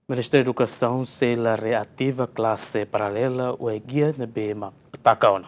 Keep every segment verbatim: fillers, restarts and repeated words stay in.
Ministériu Edukasaun sei la reativa klase paralela UAE GIA ne'ebé mak taka ona.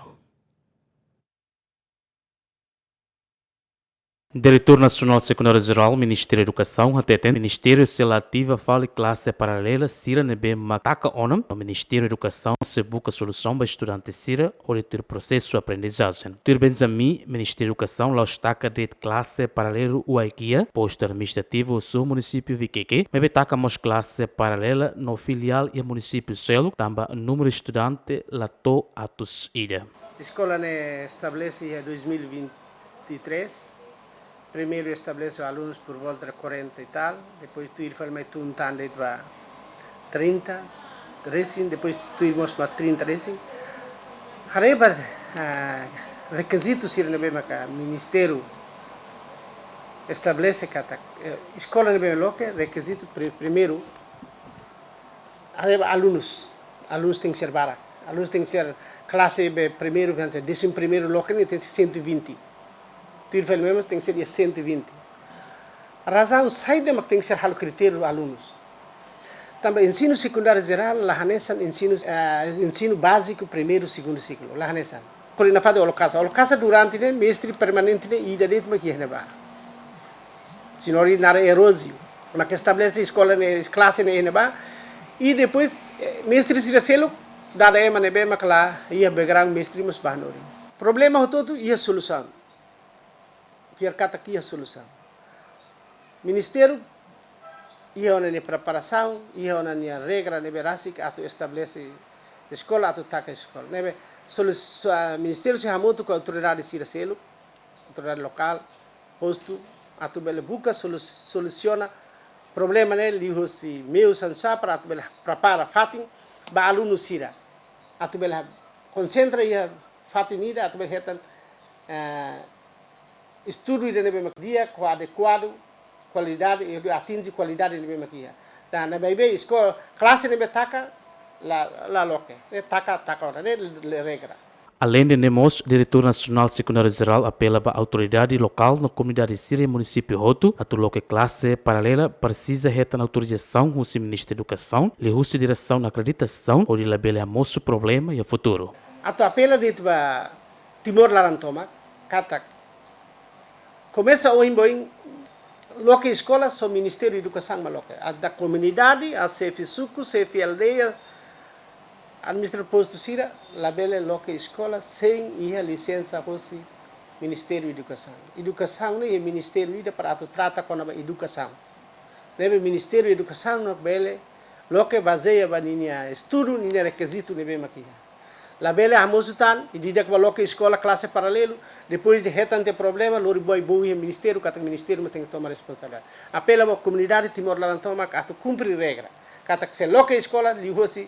Diretór Nasionál Sekundáriu Jerál Ministériu Edukasaun hateten, Ministériu sei la ativa fali klase paralela sira ne'ebé mak taka ona, no Ministériu Edukasaun sei buka solusaun ba estudante sira hodi tuir prosesu aprendizajen. Tuir Benjamin, Ministériu Edukasaun la'ós taka de'it klase paralelu UAE GIA, postu administrativu husi munisípiu Vikeke, maibé taka mós klase paralela no filiál iha munisípiu seluk, tanba númeru estudante la to'o atus ida. Eskola ne'e estabelese iha dois mil e vinte e três. Primeiru estabelese alunus por volta de quarenta e tal, depois tuir fali mai tun tan de'it ba trinta resin, depois tuir mós ba trinta resin. Haree ba, ah, rekizitu sira ne'ebé maka ministériu estabelese katak, eh, eskola ne'ebé loke, rekizitu pri-, primeiru, haree ba alunus, alunus tenke ser barak, alunus tenke ser klase be primeiru, kan ser décimo primeiro loke ne'e tenke ser cento e vinte. Tuir fali memang tenke ser cento e vinte. Razaun saida mak tenke ser halo kritériu alunus? Tanba ensinu sekundáriu jerál la hanesan ensinu, eh, ensinu báziku primeiru, segundu siklu, la hanesan. Ko'alia nafatin Olo Kasa. Olo Kasa durante ne'e mestre permanente ne'e ida de'it mak iha ne'ebá. Señór naran Erózio, mak estabelese eskola ne'e, klase ne'e iha ne'ebá. I depois, eh, mestre sira seluk dada ema ne'ebé mak la iha background mestre mós ba hanorin. Problema hotu-hotu iha solusaun. Fiar katak iha solusaun. Ministériu iha ona nia preparasaun, iha ona nia regra ne'ebé rasik atu estabelese eskola, atu taka eskola. Ne'ebé solu-, so-, ah, ministériu sei hamutuk ho autoridade sira seluk, autoridade lokál, postu, atu bele buka solu-, solusiona problema ne'e liuhosi meius hanesan para atu bele prepara fatin ba alunu sira. Atu bele konsentra iha fatin ida, atu bele hetan, eh, estudu ida ne'ebé mak di'ak, ho adekuadu, kualidade, i atinje kualidade ne'ebé mak iha. Sa ne'ebé be eskola, klase ne'ebé taka, la, la loke. Ne'e taka, taka ona, ne'e le regra. Aleinde ne'e mós, Diretór Nasionál Sekundáriu Jerál apela ba autoridade lokál no komunidade sira iha munisípiu hotu, atu loke klase paralela presiza hetan autorizasaun husi Ministériu Edukasaun, liuhusi diresaun akreditasaun, hodi labele hamosu problema iha futuru. Atu apela de'it ba Timor laran tomak, katak komesa ohin ba oin loke eskola só Ministériu Edukasaun mak loke. Ata komunidade, a xefe suku, xefe aldeia, administradór postu sira, labele loke eskola sein iha lisensa hosi Ministériu Edukasaun. Edukasaun ne'e iha ministériu ida para atu trata kona-ba edukasaun. Ne'ebé Ministériu Edukasaun mak bele loke bazeia ba ninia estudu, ninia rekizitu ne'ebé mak iha. Labele hamosu tan, ida-idak bá loke eskola klase paralelu, depois de hetan tiha problema, lori bá book iha ministériu, katak ministériu mak tenke toma responsabilidade. Apela ba komunidade Timor laran tomak atu kumpre regra. Katak se loke eskola, liuhosi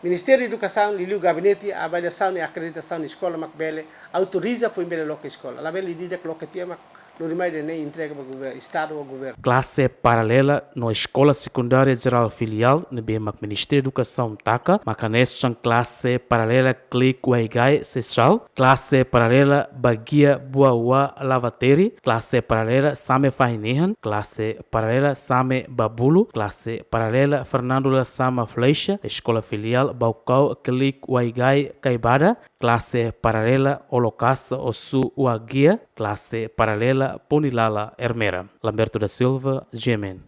Ministériu Edukasaun, liuliu gabinete avaliasaun i akreditasaun eskola mak bele autoriza foin bele loke eskola. Labele ida-idak loke tiha mak lori mai dehan ne'e entrega ba gover-, estadu ou governu. Klase paralela no Eskola Sekundária Jerál Filiál ne'ebé mak Ministériu Edukasaun taka, mak hanesan klase paralela Klik Waigai Sesal, klase paralela Bagia Buawa Lavateri, klase paralela Same Fahinehan, klase paralela Same Babulu, klase paralela Fernando Lasama Flecha, Eskola Filiál Baucau Klik Waigai Kaibada, klase paralela Olo Kasa Osu Wagia, klase paralela Punilala Ermera. Lamberto da Silva, G M N.